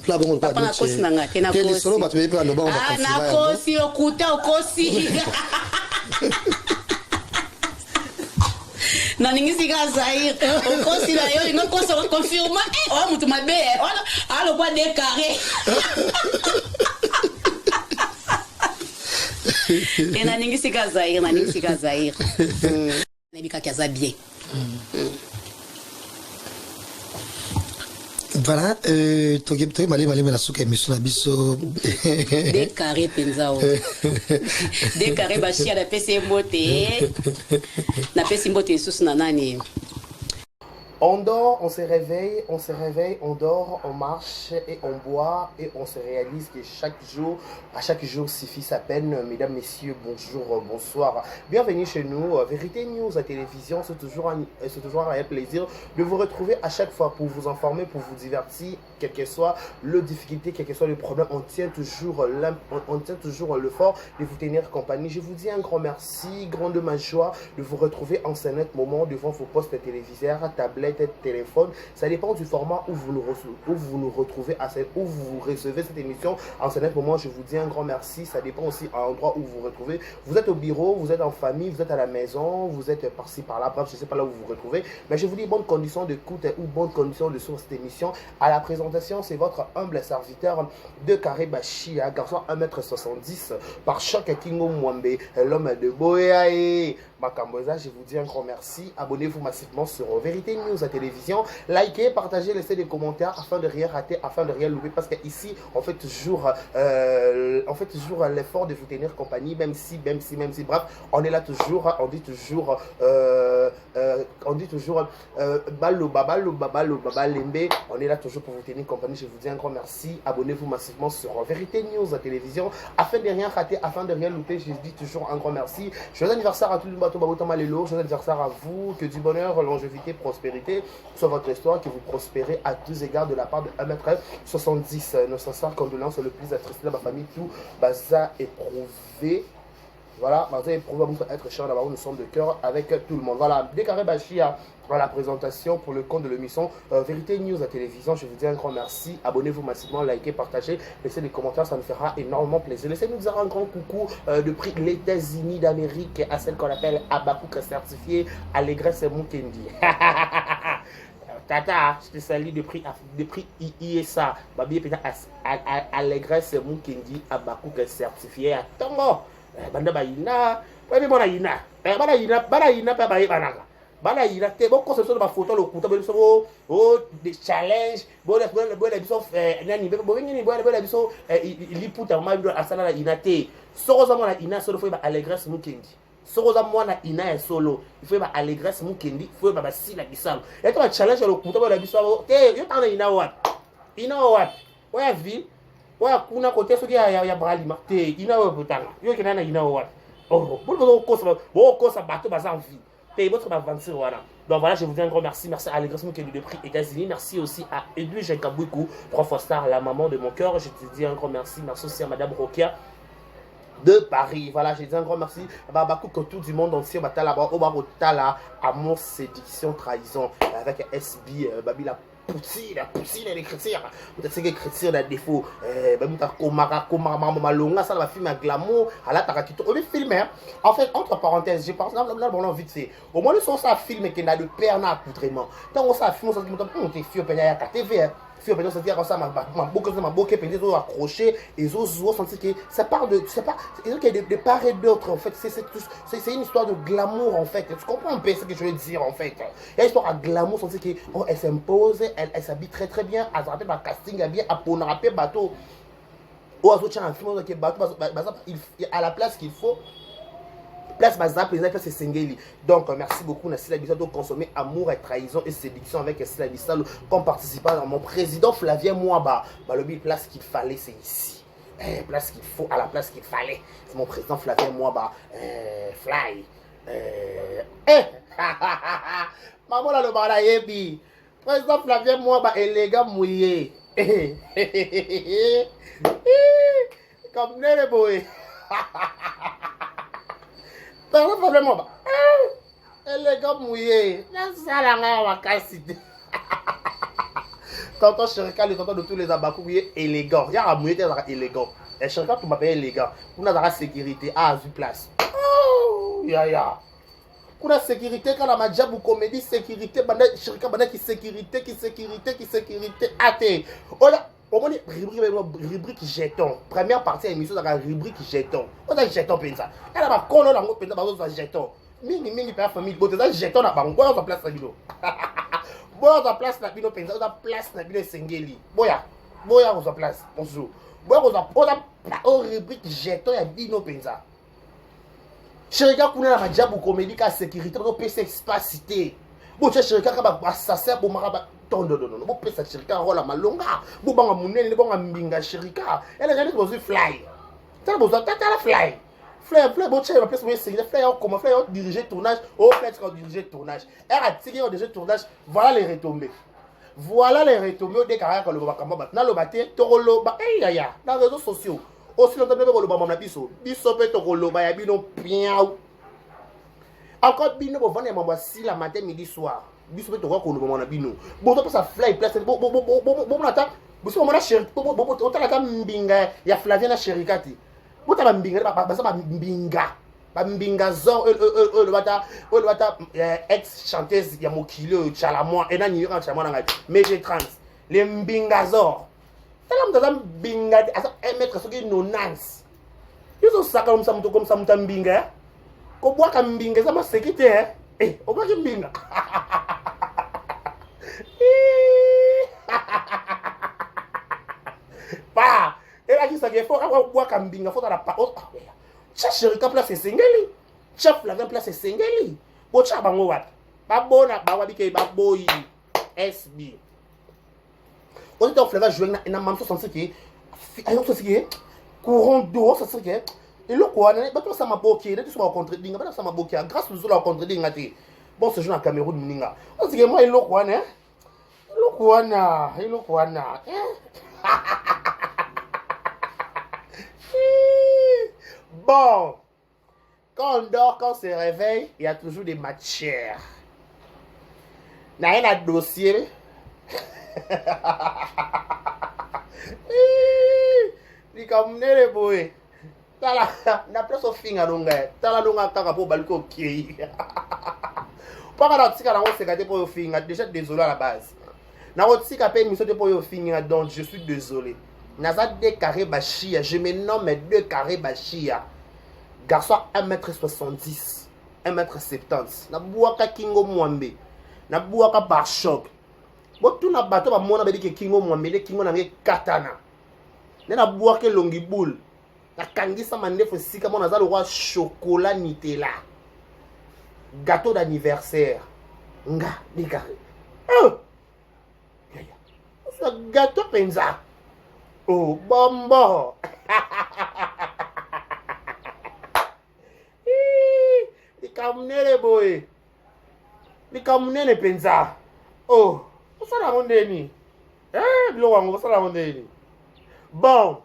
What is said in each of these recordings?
plat bongo lokola Papa nakosi na nga te te lisolo bato bayebi baloba ngo Ah, bakonfirma yango nakosi lokuta okosi naningisi kaka zaire okosi na yo olingi okosa okonfirma eh, oya moto mabe eh, wana alokwa de carré e naningisi kaka zaire naningisi kaka zaire nayebi kaka aza bien Voilà, euh, toke toke malemi malemi na suka émission na biso. De carré penza o. De carré bashia napesi ye mbote. Napesi mbote lisusu na nani? On dort, on se réveille, on se réveille, on dort, on marche et on boit et on se réalise que chaque jour, à chaque jour suffit sa peine. Mesdames, Messieurs, bonjour, bonsoir. Bienvenue chez nous. Vérité News à télévision, c'est toujours un, c'est toujours un réel plaisir de vous retrouver à chaque fois pour vous informer, pour vous divertir, quelle que soit le difficulté, quel que soit le problème, on tient toujours on, tient toujours le fort de vous tenir compagnie. Je vous dis un grand merci, grande ma joie de vous retrouver en ce net moment devant vos postes téléviseurs, tablettes, téléphones. Ça dépend du format où vous nous, où vous nous retrouvez, à cette, où vous recevez cette émission. En ce net moment, je vous dis un grand merci. Ça dépend aussi à l'endroit où vous vous retrouvez. Vous êtes au bureau, vous êtes en famille, vous êtes à la maison, vous êtes par-ci, par-là. Bref, je ne sais pas là où vous vous retrouvez. Mais je vous dis bonne condition d'écoute ou bonne condition de source cette émission. À la présentation, c'est votre humble serviteur de Carré Bachia, garçon 1m70, par choc Kingo Mwambe, l'homme de Boyae. Makamboza, je vous dis un grand merci. Abonnez-vous massivement sur Vérité News à télévision. Likez, partagez, laissez des commentaires afin de rien rater, afin de rien louper. Parce qu'ici, on fait toujours, euh, on fait toujours l'effort de vous tenir compagnie, même si, même si, même si. Bref, on est là toujours, on dit toujours, euh, euh, on dit toujours, baloba, baloba, baloba, balembe. On est là toujours pour vous tenir compagnie. Je vous dis un grand merci. Abonnez-vous massivement sur Vérité News à télévision afin de rien rater, afin de rien louper. Je dis toujours un grand merci. Joyeux anniversaire à tout le bateau Babotama Lelo. Joyeux anniversaire à vous. Que du bonheur, longévité, prospérité soit votre histoire. Que vous prospérez à tous égards de la part de 1m70. Nos sincères condoléances le plus attristé de ma famille, tout baza éprouvé. Voilà, baza éprouvé, être cher là-bas, nous sommes de cœur avec tout le monde. Voilà, Décaré Bachia à la présentation pour le compte de l'émission euh, Vérité News à télévision. Je vous dis un grand merci. Abonnez-vous massivement, likez, partagez, laissez des commentaires, ça nous fera énormément plaisir. Laissez-nous dire un grand coucou euh, depuis les États-Unis d'Amérique à celle qu'on appelle Abakouk certifié Allégresse Mukendi. Tata, je te salue depuis, depuis ISA. Babi Allégresse Mukendi Abakouk certifié à Tongo. Eh, banda bayina, babi bona yina. Eh, bana yina, bana yina pe bayebanaka. Bana yina te bokosa biso na bafoto lokuta boyela biso o oh, challenge boyela biso eh, nani bobengi nini boyela biso eh, liputa mama bino asala na ina te. Soko oza mwana ina solo fo yeba Allégresse Mukendi. Soko oza mwana ina ya solo il faut yeba Allégresse Mukendi, faut yeba basila bisalo. Yata ba challenge ya lokuta boyela biso te yo tanga na ina wapi? Ina wapi? Oya ville oya kuna kote soki ya, ya, ya bralima te ina oyo botanga yo okenda na ina oyo wapi? Oh, boni bozokosa bokosa bato baza en vie te botika baventure wana. Donc voilà, je vous dis un grand merci. Merci à Allégresse Mukeli de prix États-Unis. Merci aussi à Edwige Kabouikou, trois fois star, la maman de mon cœur. Je te dis un grand merci. Merci aussi à Madame Rokia de Paris. Voilà, je dis un grand merci. Bah, bah, que tout du monde entier, bah, tala, bah, oh, tala, amour, séduction, trahison. Avec SB, euh, Babi, la poutine poutine l'écriture peut-être que écriture na défaut eh, bamuta komaka komaka makambo malonga asala bafilme ya glamour alataka kitoko obi filme hein? En fait, entre parenthèses, je pense na bona vite fait omoni so osala filme ekenda de père na accoutrement. Ntango osala filme osala moto te fio mpenza yaka tv hein? Fio mpenza osati yaka osala maboke oza maboke mpenza ezo accroché ezozwa senti que ça part de ça part ezoke de, de part et d'autre. En fait, c'est une histoire de glamour. En fait, tu comprends un peu ce que je veux dire? En fait, il y a une histoire à glamour, senti que oh, elle s'impose, elle, elle s'habille très très bien, azala mpe bacasting ya bien, aponaka mpe bato oyo azotya na film ozoke bato baza à la place qu'il faut, place baza mpenza place esengeli. Donc merci beaucoup na Sila Bisalo. Toconsommer Amour et trahison et séduction avec Sila Bisalo comme participant dans mon président Flavien Mwaba. Balobi place qu'il fallait, c'est ici, eh, place qu'il faut à la place qu'il fallait, c'est mon président Flavien Mwaba, eh, Fly, eh, eh. Mama nalobaka nayebi président Flavien Mwaba elega mouye comme nene boye. Président Flavien Mwaba elega mouye nasala ngai makasi te. Tonton Sherika, le tonton de tous les abakou, ye élégant. Yaka mouye te azalaka élégant. Eh, Sherika tumba pe élégant. Kuna azalaka sécurité, ah, azwi place. Oh, yaya. Kuna sécurité kala majabu comédie sécurité banda Sherika banda ki sécurité ki sécurité ki sécurité ate. Ola omoni rubrique rubrique jeton. Première partie ya émission ezalaka rubrique jeton. Oza jeton mpenza. Ela bakolo nango mpenza bazozwa jeton. Mingi mingi mpenza famille bote eza jeton na bango. Boya ozwa place na bino. Boya ozwa place na bino mpenza, oza place na bino esengeli. Boya, boya kozwa place. Bonjour. Boya kozwa oza o rubrique jeton ya bino mpenza. Sherika kuna na majabu comédie ka sécurité bazopesa espace te. Botya Sherika kaka ba assassin bomaka ba tondodono. Bopesa Sherika rôle ya malonga. Bobanga monene, bobanga mbinga Sherika. Ela ngai bozwi fly. Tala bozwa tala fly. Fly fly botya ba place boye sécurité fly okoma fly o diriger tournage, o fly tika diriger tournage. Era atiki o diriger tournage, voilà les retombées. Voilà les retombées odekaka kaka koloba makambo bato. Naloba te tokoloba eh yaya na réseaux sociaux. Aussi longtemps mpe koloba mama na biso, biso mpe tokoloba ya bino piau. Encore bino bovanda ya mambo ya sila matin midi soir. Biso mpe tokoka koloba mama na bino. Bozopesa fly place bomona ata biso bomona chéri otala ata mbinga ya Flavien na Sherika te. Botala mbinga baza ba mbinga. Ba mbinga zor oyo lobata oyo lobata ex chanteuse ya mokili oyo Tshala Mwa ena nini kaka Tshala Mwa na ngai mais j'ai 30 les mbinga zor. Tala moto aza mbinga aza 1 mètre soki 90. Yo ozosaka komisa moto komisa moto ya mbinga. Kobwaka mbinga eza maseki te. Eh, obwaki mbinga. Pa, elakisaka efo obwaka mbinga fo tala pa. Tya Sherika place esengeli. Tya Flavien place esengeli. Botya bango wapi? Babona bango babike baboyi SB. On était Flavien jouer na na mamso sentir que ayo sentir que courant d'eau sentir que eloko wana bato basala maboke neti so bacontredinga bana basala maboke ya grâce luzolo bacontredinga te. Bon séjour na Cameroun moninga osike mwa eloko wana eloko wana eloko wana. Bon, quand on dort, quand on se réveille, il y a toujours des matières. N'a rien à dossier. Likambo nene boye. Tala, na place ofinga longa, tala longa kaka po baluki okei. Paka na tika nango seka te po ofinga, déjà désolé à la base. Na kotika pe émission te po ofinga, donc je suis désolé. Naza deux carrés bachia, je me nomme deux carrés bachia. Garçon 1m70, 1m70. Na buaka kingo mwambe, na buaka par choc. Botuna bato ba mona bayebi ke kingo mwambe nde kingo nange katana. Nde na buaka elongi boule. Nakangisa mandefu esika mona aza lokwa chocolat Nutella. Gâteau d'anniversaire. Nga deux carrés. Oh! Yaya. Oswa gâteau penza. Oh, bombo. Likambo nene boye. Likambo nene penza. Oh, osala yango ndeni. Eh, biloko yango osala yango ndeni. Bon.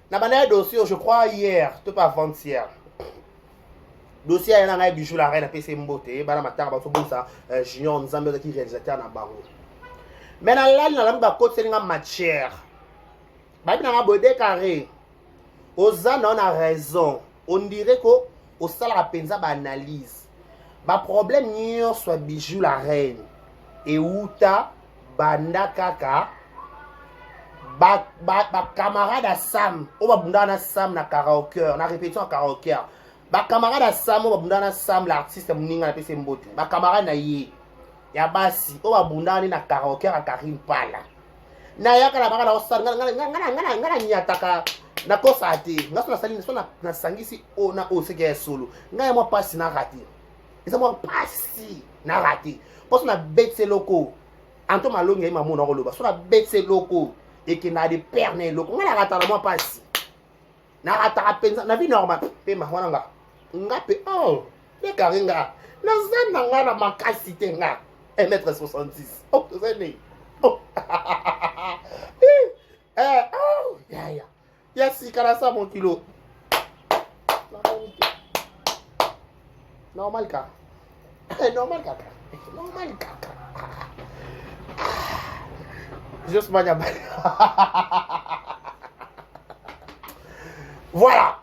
Na banda ya dossier, je crois hier, to pas avant-hier. Dossier ya ngai Bijou la reine apesi mbote, bana matanga bazobongisa Junior Nzambe azalaki réalisateur na bango. Mais na lali na lami bakotiseli nga matière. Bayebi na nga boye deux carrés. Oza na na raison. On dirait ko osalaka mpenza ba analyse. Ba problème nyonso ya Bijou la reine euta banda kaka ba ba, ba camarade ya Sam oyo babundaka na Sam na karaoke, na répétition ya karaoke. Ba camarade ya Sam oyo babundaka na Sam l'artiste moninga na pesi mbote. Ba camarade na ye ya basi oyo babundaka na karaoke ya Karine Pala. Na yaka na baka na osala nga nga nga nga nga na nyataka na kosa te. Nga so nasali so na sangisi o na o seke ya solo. Nga ya mwa pasi na raté. Eza mwa pasi na raté. Poso na betse loko. Anto malongi ya mamu na koloba. So na betse loko ekenda de père na eloko. Nga na rataka mwa pasi. Na rataka penza na vie normale. Pe ma wana nga. Nga pe oh, ne carré nga. Naza na nga na makasi te nga. 1m70. Oh, toza nini? Oh. Eh, oh, ya ya. Ya sika na sa mon kilo. Normal ka. Eh, normal kaka. Normal kaka. Juste manya. Voilà.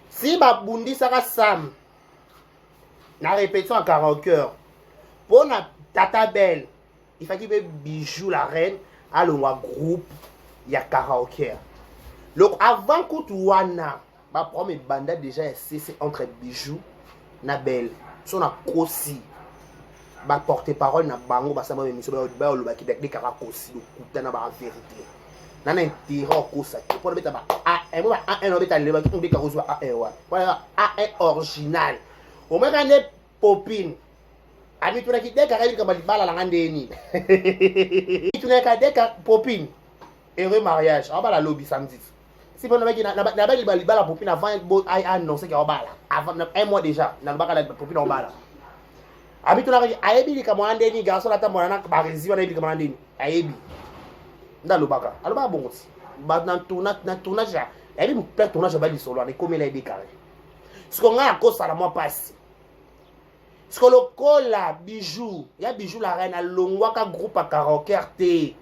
Si babundisaka Sam na répétition ya karaoke mpo na Tata Belle, ifaki mpe Bijou la reine alongwa groupe ya karaoke. Donc avant kutu wana baproblème ebanda déjà ya cc entre Bijou na Belle. So nakosi, baporte parole na bango basala émission, bayolobaki dekaka kosi lokuta na bavérité na intérêt okosa te mpona beta ba A1 mo ba A1 obeta lelo baki ndeka kozwa A1 wana mpona A1 original. Omeka nde Popine amitunaki dekaka yebi libala nanga ndeni mitunaka deka Popine heureux mariage aobala lobi samedi. Si mpo nabaki libala Popine avant annonce ke aobala, avant un mois déjà nalobaka na Popine aobala, amitunaka ayebi likambo wana ndeni garçon atambola na baresi wana, ayebi likambo wana ndeni, ayebi nde alobaka alobaka bongo ti na tournage, ayebi mpe tournage aba lisolo wana ekomela ye dekare. Siko ngai akosala mwa mpasi. Siko lokola Bijou ya Bijou la reine alongwaka groupe ya karaoke te,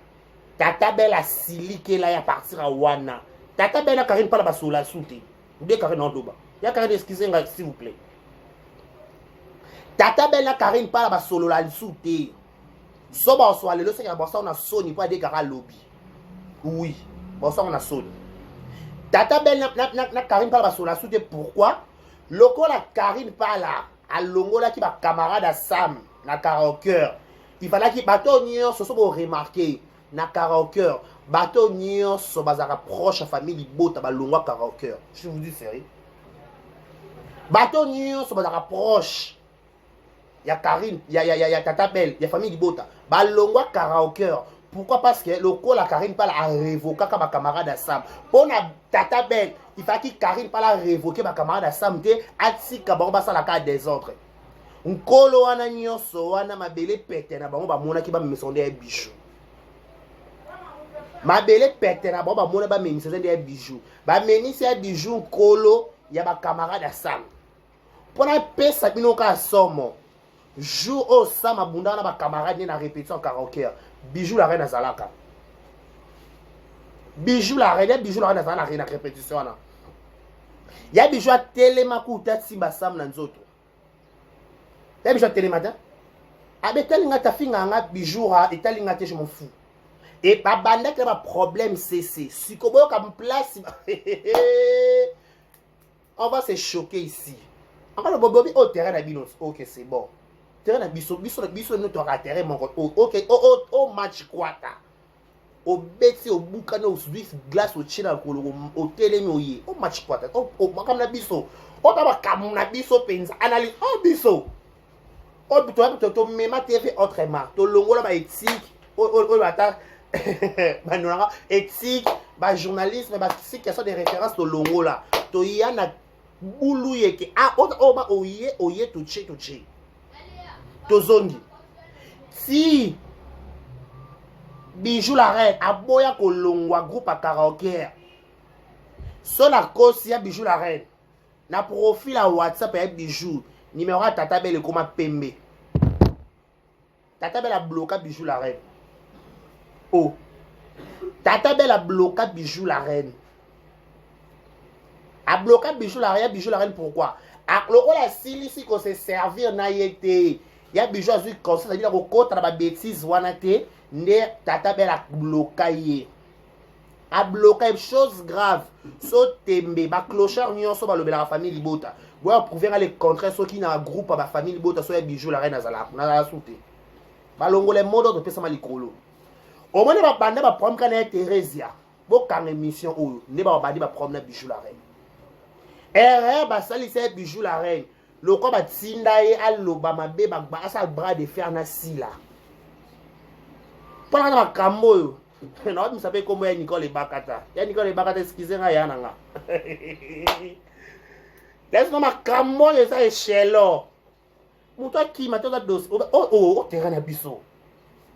Tata Bele asilikela ya partir ya wana. Tata Bele na Karine mpala basola su te. Nde Karine aodoba ya Karine, excuse ngai s'il vous plaît, Tata Bele na Karine mpala basolola lisu te. So basola lelo sekaka basango na soni mpo adekaka alobi oui, basango na soni. Tata Bele na Karine mpala basola su te. Pourquoi? Lokola Karine Pala alongolaki bacamarade ya Sam na karaoke, ifalaki bato nyonso, so boremarquer na karaoke, bato nyonso bazalaka proche ya famille libota balongwa karaoke. Je vous dis sérieux, bato nyonso bazalaka proche ya Karine ya Tata Belle, ya famille libota, balongwa karaoke. Pourquoi? Parce que lokola Karine Pala arevokaka bacamarade ya Sam, mpo na Tata Belle ifaki Karine Pala arevoke bacamarade ya Sam te, atika bango basalaka désordre. Nkolo wana nyonso wana mabele pete na bango bamonaki bamemisa nde ya Bijou, mabele pete na bango bamona bamemisa nde ya Bijou, bamemisi ya Bijou nkolo ya bacamarade ya Sam. Mpo napesa bino kaka somo, jour oyo Sam abundaka na bacamarade nde na répétition karaoke, Bijou la reine azalaka, Bijou la reine ya Bijou la reine azalaka na répétition wana. Ya Bijou atelema kuta nsimba Sam na nzoto. Ya Bijou atelema te, abe etalinga te, afingaka nga Bijou, etalinga te, je m'en fous. E babandaki na baproblème cc. Siko boyoka place, on va se choquer ici encore. Bobobi oyo terrain na bino, ok, c'est bon, terrain na biso, biso biso no toaka terrain moko, ok. O match kwata obeti, obukani, ozwi glace, otie na lokolo, otelemi, oye o match kwata makambo na biso, ota makambo na biso mpenza, analyse o biso oyo tomema TV autrement, tolongola baéthique oyo ata bandonaka éthique bajournalisme, basituation de référence, tolongola, toya na bulu yeke oyo oye oye totie totie tozongi si Bijou la reine aboya kolongwa groupe ya karaoke. So na kosi ya Bijou la reine, na profil ya WhatsApp ya Bijou, numéro ya Tata Bele ekoma pembe. Tata Bele abloka Bijou la reine. O Tata Bele abloka Bijou la reine, abloka Bijou la reine. Bijou la reine, pourquoi? Lokola asilisi kose servir na ye te, ya Bijou azwi conscience abina kokota na babêtise wana te, nde Tata Bele abloka ye, abloka ye. Chose grave, so tembe baclochard nyonso balobelaka famille libota, boya prouver nga le contraire. Soki na groupe ya bafamille libota, so ya Bijou la reine azalaka, nazala su te, balongola modo topesama likolo. Omoni babanda baproblème kaka na ye Thérésia. Bokanga émission oyo nde babandi baproblème na Bijou la reine. Erreur basalisa ye Bijou la reine, lokwa batinda ye aloba mabe, asala bras de fer na Sila mpona kaka makambo oyo naobimisa mpe nkombo ya Nicole Ebakata, ya Nicole Ebakata, excuse ngai ya na nga lesino. Makambo oyo eza échelon, moto akima te, oza dossier oyo terrain na biso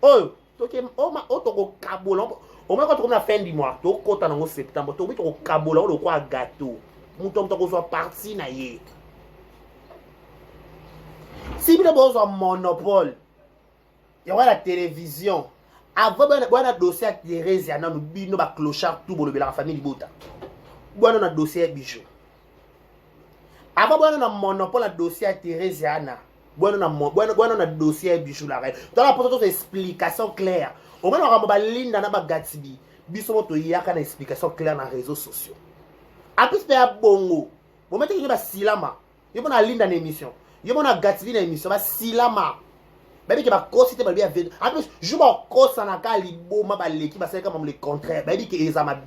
oyo oyo tokokabola omoi ko tokomi na fin du mois, tokota nango septembre, tokomi tokokabola oyo lokwa gâteau, moto moto akozwa parti na ye. Si bino bozwa monopole. Yango na télévision. Avant boya na dossier ya Theresia nanu bino ba clochard tout bolobelaka famille libota. Boya na dossier ya Bijou. Avant boya na monopole na dossier ya Theresia ana. Boya na boya na dossier ya Bijou la reine. Tala poto to explication claire. Omona makambo ba Linda na ba Gatsby. Biso mo toyaka na explication claire na réseaux sociaux. En plus pe ya bongo. Bomete ki ba silama. Yo mona Linda na émission. Yo mona Gatsby na émission ba silama. Bayebi ke bakosi te balobi ya vérité. En plus, jour bakosanaka liboma baleki basalaka mamu le contraire. Bayebi ke eza mabe.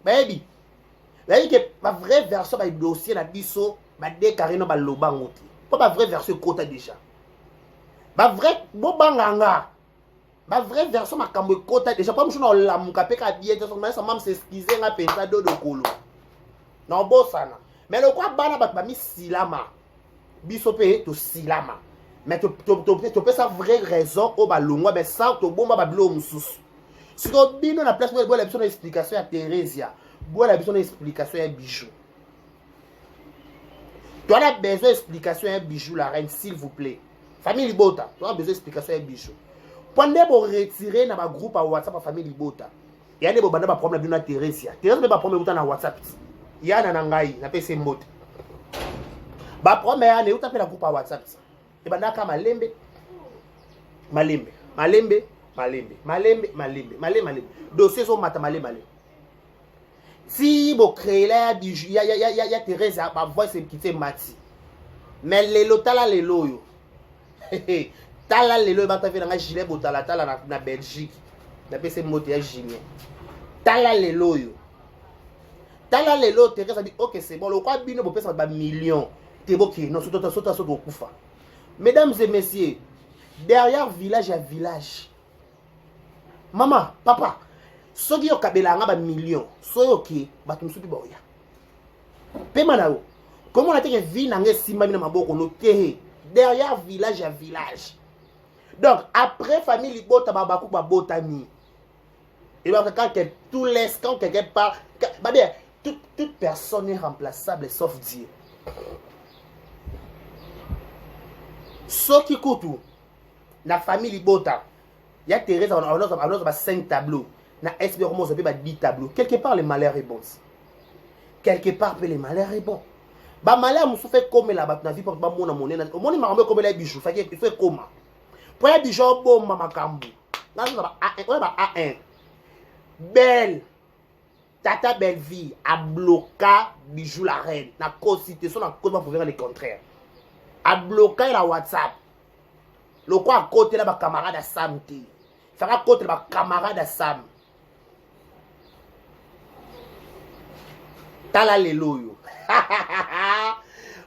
Bayebi. Bayebi ke ba vraie version ba dossier na biso ba décarré no baloba ngo te. Po ba vraie version ekota déjà. Ba vraie bobanga nga. Ba vraie version makambo ekota déjà. Po mosusu na olamuka pe ka bien te so mayesa mam s'excuser nga penza dodo kolo. Na obosana. Mais lokwa bana bato bamisilama. Biso pe tosilama. Mais topesa vraie raison oyo balongwa mais sans tobomba babiloko mosusu. Sikoyo bino na place boyela biso na explication ya Theresia, boyela biso na explication ya Bijou. Toi na besoin explication ya Bijou la reine s'il vous plaît. Famille Libota, toi besoin explication ya Bijou. Po nde bo retirer na ba groupe ya WhatsApp ya famille Libota. Ya nde bo banda ba problème bino na Theresia. Theresia mpe ba problème euta na WhatsApp. Yana na ngai na pese mbote. Ba problème ya ne euta mpe na groupe ya WhatsApp. Ebandaka malembe malembe malembe malembe malembe malembe malembe malembe dossier ezomata malembe malembe ti bocreela ya bijou ya, ya, ya, ya, ya Therese ba voice ekiti emati mais lelo tala lelo oyo tala lelo oyo bata mpe na ngai gilet botalatala na, na Belgique napesi mbote ya Julien tala lelo oyo tala lelo Therese abi ok c'est bon lokwa bino bopesa ba million te bokende non soto soto soto okufa. Mesdames et messieurs, derrière village ya village mama papa soki okabela nga ba million soki oke bato mosusu mpe baoya pema na yo komona teke vie na nga esimbami na maboko no te derrière village ya village. Donc après famille libota babaku babotami et donc quand tout laisse quand quelqu'un part bah bien toute, toute personne est remplaçable sauf Dieu. Soki kutu na famille libota ya Thérèse on a ba 5 tableaux na SB Romo ba 10 tableaux. Quelque part le malheur est bon. Quelque part pe le malheur est bon. Ba malheur musu fait comme la bato na vie pour ba mona monene. Omoni makambo comme la bijou, fait il faut koma. Po ya bijou bomba makambo. Na ba A1, ba A1. Belle Tata Bellevue a bloqué Bijou la reine. Na kosi te so na kosi ba prouver le contraire. A bloqué la WhatsApp. Lokwa a côté la ba camarade à Sam te. Faka côté ba camarade à Sam. Tala lelo yo.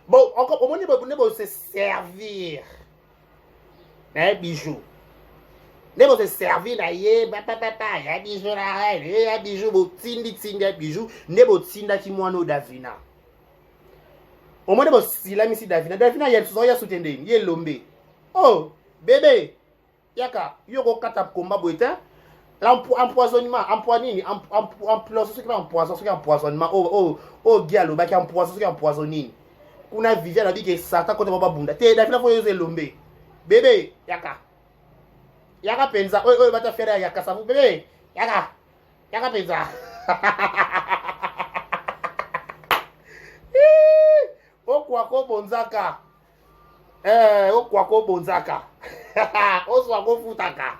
Bon, encore omoni bo ne bo se servir. Na Bijou. Nde bo se servir na ye papa ya Bijou la reine, ya Bijou botindi tindi ya Bijou nde botindaki mwana oyo Davina. Omoni bosilamisi Davina. Davina ya lisusu ya soute ndeni, ye lombe. Oh, bébé, yaka, yo kokata komba boye te. L'empoisonnement, empoisonnement, nini, empoisonnement, soki empoisonnement, soki empoisonnement, oh oh oh Guy alobaki empoisonnement, soki empoisonnement. Kuna Viviane abi ke Satan kote ba bunda. Te Davina fo yo elombe. Bébé, yaka. Yaka penza, oyo oyo bata fere ya kasavu bébé. Yaka. Yaka penza. Okwako bonzaka. Eh, okwako bonzaka. Oswa kofutaka.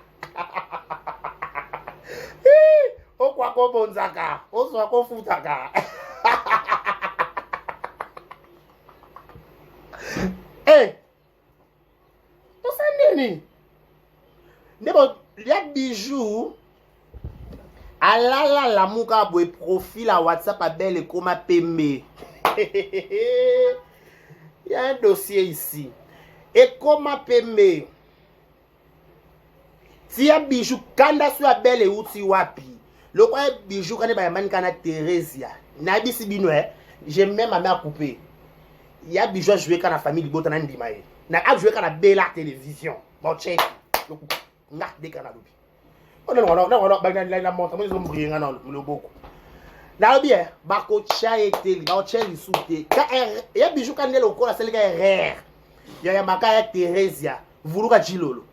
Okwako bonzaka. Oswa kofutaka. Eh! Tosa nini? Nde bo ya bijou alala lamuka boye profil ya WhatsApp abele ekoma pembe. Il y a un dossier ici. Ekoma pembe. Tia bijou kanda so ya belle euti wapi? Lokwa ya bijou kande bayambani kana Theresia. Nayebisi bino eh, j'ai même ma mère coupée. Ya bijou a joué kana famille libota na ndima ye. Na a joué kana Bella télévision. Bon check. Lokuta. Nga deka na lobi. Oh non non non non ba na na montre mo zo mbriller nga na loboko. Nalobi eh, bakotya ye te, bakotya lisu te. Ka ya bijou kande lokola asalika erreur. Ya ya maka ya Theresia. Vuluka Chilolo.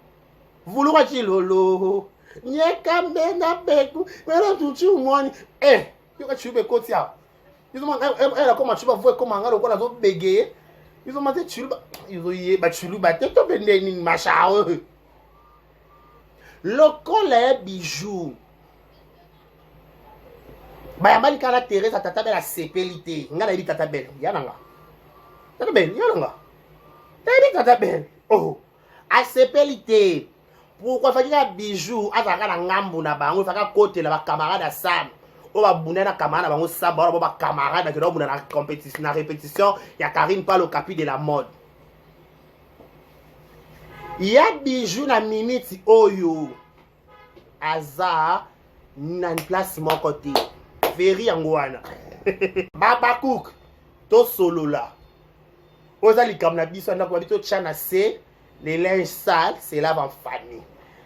Vuluka Chilolo. Nyeka mena beku. Mena tuchi umwani. Eh, yoka chiluba ekoti awa. Yozomona ekoma chiluba vo ekoma nga lokola nazo begeye. Yozomona te chiluba. Yozoyeba chiluba te to bende nini masha oyo. Lokola ya bijou. Bayambani kala Teresa tata belle asepeli te. Nga nayebi tata belle. Ya nanga. Tata belle, ya nanga. Nayebi tata belle. Oh. Asepeli te. Pourquoi faki ka bijou azalaka na ngambu na bango, faki akotela ba camarade ya Sam. Oyo babunda na camarade na bango Sam, ba ba camarade bakenda kobunda na compétition na répétition ya Karine Palo Capi de la mode. Ya bijou na minute oyo aza na place moko te veri yango wana babakuk tosolola oyo eza likambo na biso ya ndako babi totya na se le linge sale se lave en famille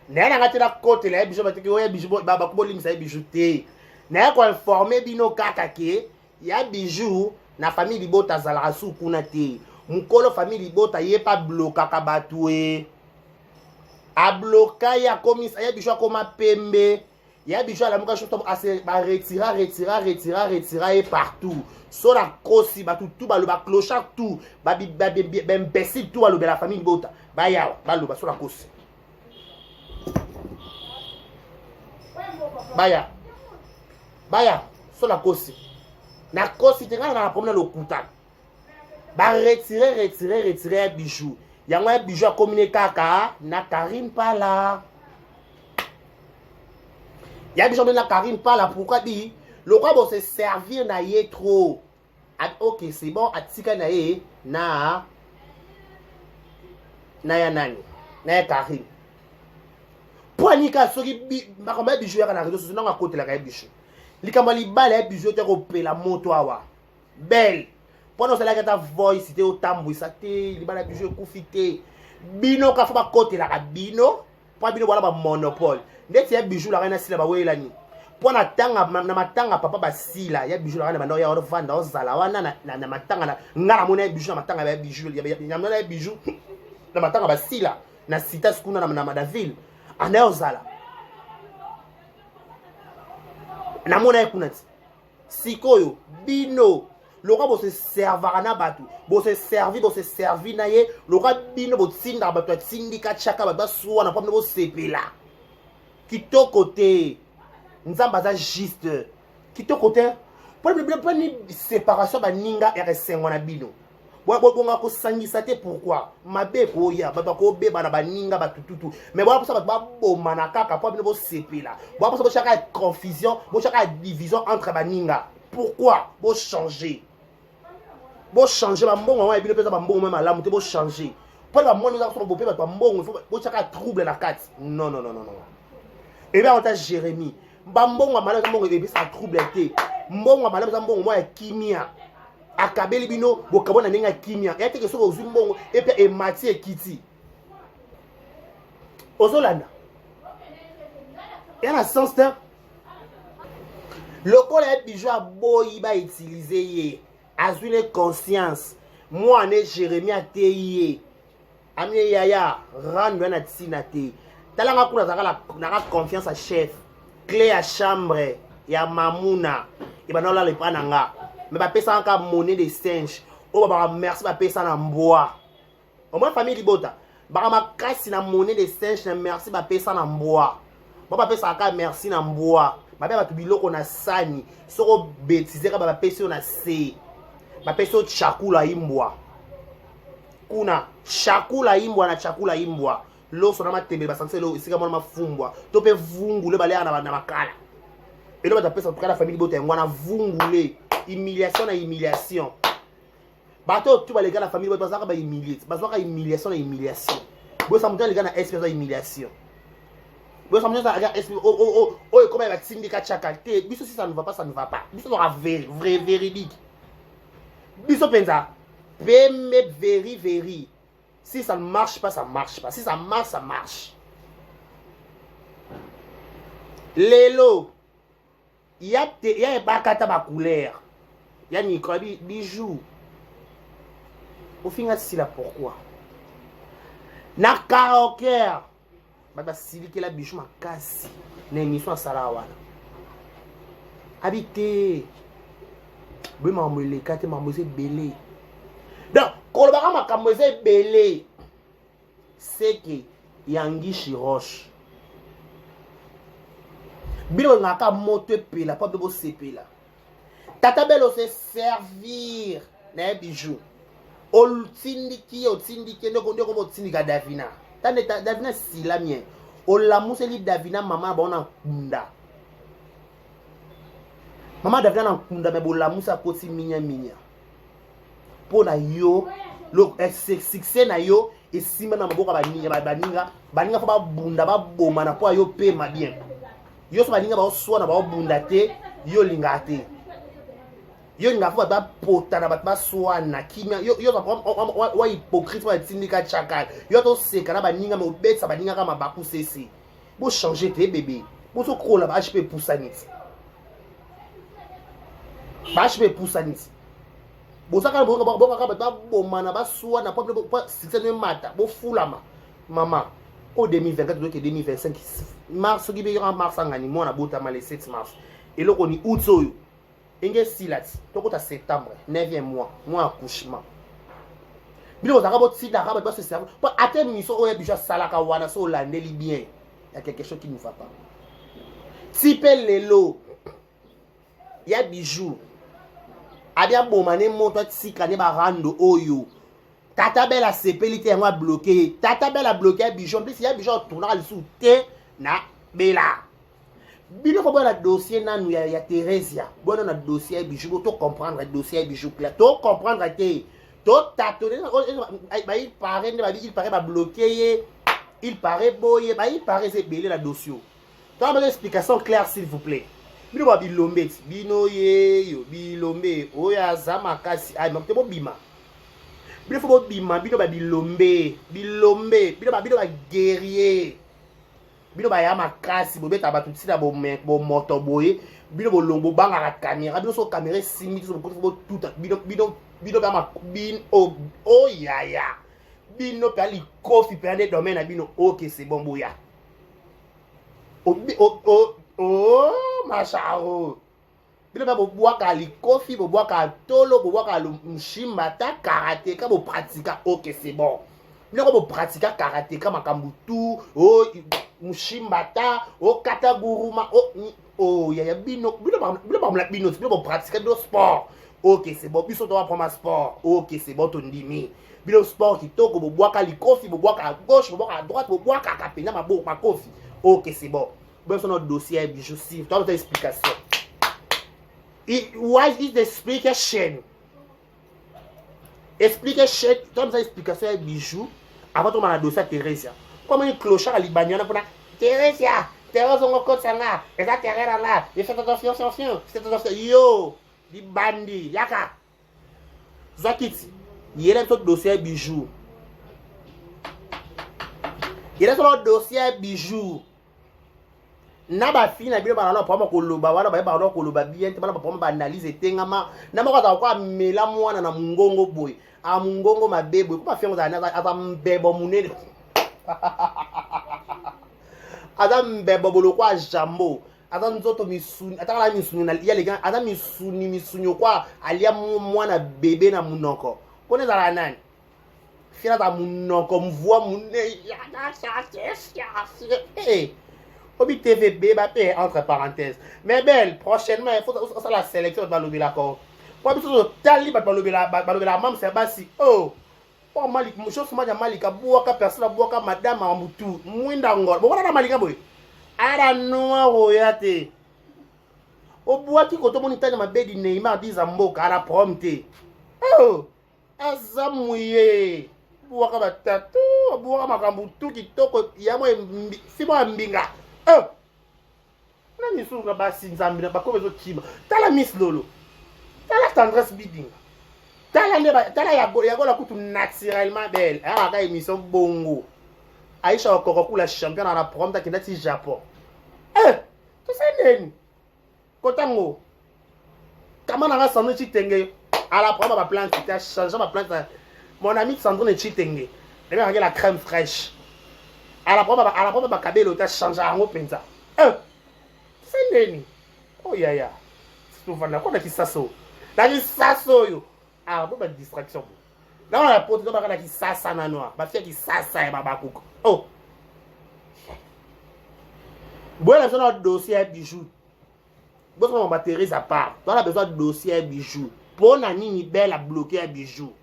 naye nanga te nakotela ye bijou batiki oyo bijou babaku bolimbisa ye bijou te naye koinforme bino kaka ke ya bijou na famille libota azalaka su kuna te mokolo famille libota ye mpe ablokaka bato e abloka ye akomisa ye bijou akoma pembe ya bijou alamuka surtout ase ba retira retira retira retira ye partout so na kosi bato tout baloba clochard tout baimbécile tout balobela famille libota bayawa baloba so na kosi baya baya so na kosi nakosi te ngai na problème na lokuta ba retire retire retire ya bijou yango ya bijou akomi ne kaka na Karine Pala ya bijou akomi na Karine Pala pourquoi bi lokwa bo se servir na ye trop ok c'est bon atika na ye na na ya nani na ya Karine mpo anika soki makambo ya bijou yaka na réseau sociaux ntango akotelaka ya bijou likambo ya libala ya bijou te kopela moto awa belle mpona osalaki ata voice te otambwisa te libala biso ekufi te bino ka fo bakotelaka bino mpo bino bwana bamonopole ndeti ya bijou laka na sila bawelani mpo na tanga na matanga papa basila ya bijou laka na banda ya ovanda ozala wana na matanga na nga namona ya bijou na matanga ya bijou namona ya bijou na matanga basila na citas kuna na madaville anda ozala namona ye kuna ti Sikoyo bino lokola bose servaka na bato bose servi bose servi na ye lokola bino botindaka bato ya tindika tiaka bato basuwana mpo bino bosepela kitoko te nzambe aza juste kitoko te mpo ni séparation baninga ya esengo na bino bobonga kosangisa te pourquoi mabe ekoya bato bakobeba na baninga batututu mais boya mposa bato babomana kaka mpo bino bosepela boya mposa botyaka confusion botyaka division entre baninga pourquoi bochange bochange bambongo yango ya bino mpe eza bambongo mpe malamu te bochange mpo na bamoni eza kosoma bope bato bambongo botyaka trouble na kati non non non non non ebe yango ta jérémie bambongo ya malamu eza mbongo ebebisaka trouble te mbongo ya malamu eza mbongo mwa ya kimia akabeli bino bokabwana na ndenge ya kimia ya teke soki ozwi mbongo epe emati ekiti ozolanda ya na sens te lokola ye bijou aboyi bautilize ye azwi ne conscience mwana jeremie ateyi ye amie yaya rando ya na ntina te tala nga kuna azalaka naka confiance ya chef cle ya chambre ya mamuna ebanda olala epa na nga me bapesaka kaka monnaie de singe oyo babaka merci bapesa na mbwa omoi famille libota baka makasi na monnaie de singe na merci bapesa na mbwa ba bapesaka kaka merci na mbwa babe bato biloko na sani soki obetize kaka bapesi yo na se bapesi yo chakula imbwa kuna chakula imbwa na chakula imbwa loso na matembele basangisa elo esika mwana mafumbwa to mpe vungule baliaka na makala elo bato bapesa tukala famille libota yango wana vungule humiliation na humiliation bato oyo tu baleka na famille bato bazalaka bahumilie bazwaka humiliation na humiliation bosa moto aleka na sp aza humiliation bosa moto aleka sp oyo ekoma ya batindika chaka te biso si ça ne va pas ça ne va pas biso tozalaka vrai véridique biso mpenza pembe veri veri si ça ne marche pas ça marche pas si ça marche ça marche lelo ya te ya ebakata ba couleur ya micro bi bijou ofinga sila pourquoi Na karaoke bato basilikela Bijou makasi na émission asala wana. Abi te boye makambo eleka te, makambo eza ebele. Donc kolobaka makambo eza ebele seke yangi shiroche bino bolingaka moto epela mpo bino bosepela. Tata Belo se servir na ye Bijou, otindiki ye, otindiki ye ndeko ndeko, botindika Davina tande Davina sila mien, olamuseli Davina mama na bango na nkunda, mama Davina na nkunda, me bolamusi akoti minya minya mpo na yo. Succès na yo esimba na maboko ya baninga, baninga fo babunda babomana mpo yo pema bien. Yo so baninga baoswana baobunda te, yo olingaka te, yo olingaka fo bato bapotana, bato baswana kimia. Yo wa hypocrite, wa etindika chakal, yo toseka na baninga me obetisa baninga kaka mabaku sese. Bochange te bebe, bozokola ba hp epusani ti, ba hp epusani ti, bozaka bokaka bato babomana baswana po succès no emata, bofulama. Mama oyo 2024 tozoke 2025 mars, soki mpe mars angani mwana botama le 7 mars, eloko ni août oyo enge esila ti tokota septembre, 9e mois, mois accouchement. Bino bozalaka botindaka bato base servir po ata émission oyo biso asalaka wana, so olandeli bien ya quelque chose qui ne va pas. Ti mpe lelo ya Bijou abi aboma ne moto, atika ne barando oyo Tata Bel asepeli te, yango abloke ye. Tata Bel abloke ya Bijou, en plus ya Bijou atournaka lisusu te na Bela. Bino fo boya na dossier nanu ya Theresia, boya na dossier ya Bijou, to comprendre dossier ya Bijou clair, to comprendre te, to tatone ba il paraît nde babi, il paraît babloke ye, il paraît boye, ba il paraît eza ebele na dossier. To ba explication claire, s'il vous plaît. Bino ba bilombe ti bino yeyo bilombe oyo aza makasi ay te, bobima bino fo bobima, bino ba bilombe, bilombe bino ba, bino ba guerrier, bino baya makasi, bobeta bato ntina bomoto boye. Bino bolongo bobangaka kamera, bino so kamera esimbi te, so bokoti fo botuta bino, bino bino bama bino oyaya bino mpe likofi mpe nde domaine na bino. Ok, c'est bon, boya o masharo, bino mpe bobwaka likofi, bobwaka tolo, bobwaka mshimba ta karateka, bopratika. Ok, c'est bon, biloko bopratika karateka, makambo tu o mushimba ta okata guruma o yaya bino, bino bino bamula bino, bino bopratika bino sport. Ok, c'est bon, biso toaproma sport. Ok, c'est bon, tondimi bino sport kitoko, bobwaka likofi, bobwaka à gauche, bobwaka à droite, bobwakaka mpenza maboko makofi. Ok, c'est bon, biso na dossier ya Bijou si toa explication. Why is the explication? Explication, toa biso explication ya Bijou avant tokoma na dossier ya Theresia. Comme ni clochard alibani wana mpona Theresia, Therese ongo kotisa nga eza terrain na nga, faites attention, attention, faites attention. Yo libandi yaka zwa kiti, yela biso dossier ya Bijou, yela biso dossier ya Bijou na bafille na bino. Bana na problème koloba wana, bayebaka na koloba bien te. Bana baproblème baanalyse etengama na moko azala ko amela mwana na mongongo boye, a mongongo mabe boye, po bafille yango aza mbebo monene, aza mbebo bolokwa jambo, aza nzoto misuni, ataka na misuni ya leka, aza misuni misuni okwa alia mwana bebe na monoko. Mpona ezala nani fila aza monoko mvua monene obi tvb bape entre parenthèses. Mais belle, prochainement il faut osala sélection. Bato balobelaka po biso totali bato balobelaka mamisa ya basi. Oh oh, Malika chose maja, Malika bwaka personne, abwaka madame ya mutu mwinda ngolo, bokona na Malika boye ara noir oya te, obwaki koto omoni tani mabedi Neymar diza mboka ara prom te. Oh, aza muye bwaka batatu, abwaka makambo tu kitoko ya mo fimo ya mbinga. Oh, na misusu na basi nzambe na bakomi ezokima. Tala Miss Lolo, tala Tendresse Bidinga, tala nde tala Yagola kutu naturellement belle, ayaka émission bongo. Aisha Okoko kula champion na programme takenda ti Japon. Eh, tosali nini kotango kama nanga Sandrine Chitenge ala programme baplante te, achange baplante. Mon ami Sandrine Chitenge. Nabengaki la crème fraîche. Ala proma bakabelo ta change yango mpenza. Eh, se ndeni. Oh yaya. Tofanda ko na kisasa oyo. Na kisasa oyo. Ah, bo ba distraction bo. Na na poto to baka na kisasa na noir. Ba fia kisasa ya babakuka. Oh. Boyela biso na dossier ya bijou. Bosoma ba Thérèse à part. Toza na besoin dossier ya bijou. Mpo na nini Belle a bloqué ya bijou?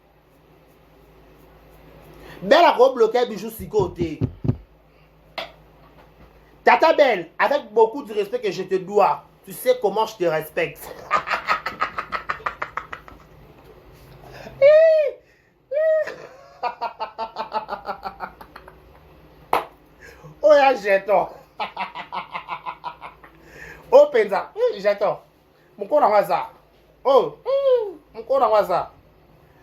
Belle ako bloqué ya bijou sikoyo te. Tata Belle, avec beaucoup de respect que je te dois, tu sais comment je te respecte. Oyo ya jeton. Oyo mpenza, jeton. Mokolo yango aza. Oyo, mokolo yango aza.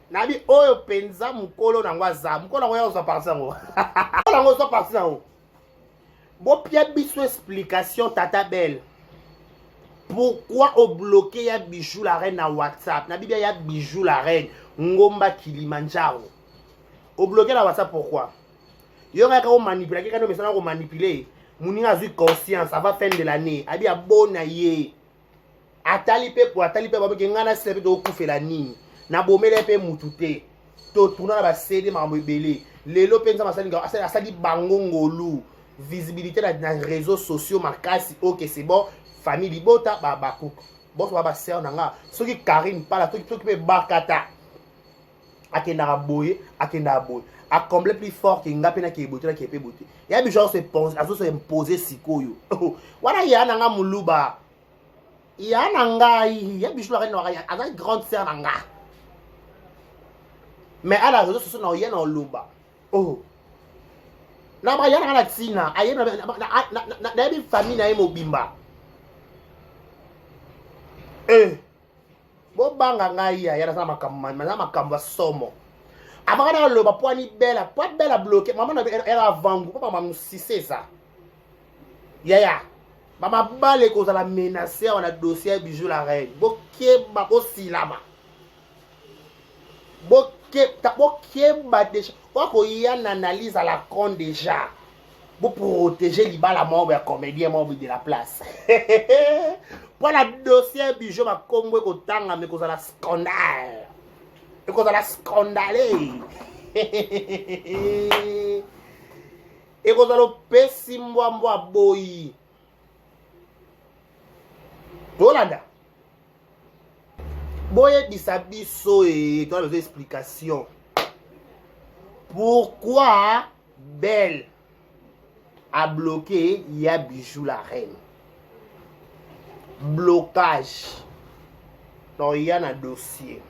Nabi oyo mpenza mokolo nango aza. Mokolo yango ya ozwa parti yango. Mokolo yango ozwa parti yango. Bopia biso explication Tata Belle. Pourquoi au bloqué ya Bijou la reine na WhatsApp? Na bibia ya Bijou la reine Ngomba Kilimanjaro. Au bloqué na WhatsApp pourquoi? Yo kaka o manipuler kaka no mesana ko manipuler. Muninga azui conscience avant fin de l'année. Abi abona ye. Atali pe po atali pe baboke nga na sila pe tokufela nini? Na bomela pe mutu te. To tourna na ba CD makambo ebele. Lelo pe nzambe asali asali asali bango ngolu. Visibilité na, na réseaux sociaux makasi. OK, c'est bon. Famille libota ba ba kuku. Boso ba ba sœur na nga. Soki Karine pala soki soki pe bakata. Akendaka boye, akendaka boye. A combler plus fort que nga pe na ke boye, na ke pe boye. Ya biso azo se pense, azo se imposer sikoyo. Wana ya na nga muluba. Ya na ngai, ya biso la aza grande sœur na nga. Mais ala réseaux sociaux na ye na oloba. Oh. Na ba ya na na tina, aye na na na yebi famille na ye mobimba. Eh. Bobanga ngai ya ya naza makambo naza makambo ya somo. Abaka na loba po ani bela, po bela bloqué, mama na era vangu, po mama musise eza. Yaya, mama bale kozala menacer awa na dossier ya Bijou la reine. Bokeba bosilama. Bokeba déjà. Okoya na analyse à la con déjà. Bo protéger libala moko ya comédien moko de la place. Pour la dossier Bijou ba kombo ekotanga mais kozala scandale. Ekozala scandale. Ekozala opesi mbwa mbwa boyi. Tolanda. Boyebisa biso e toza besoin explication. Pourquoi Belle a bloqué ya Bijou la reine? Blocage. Donc il y a un dossier.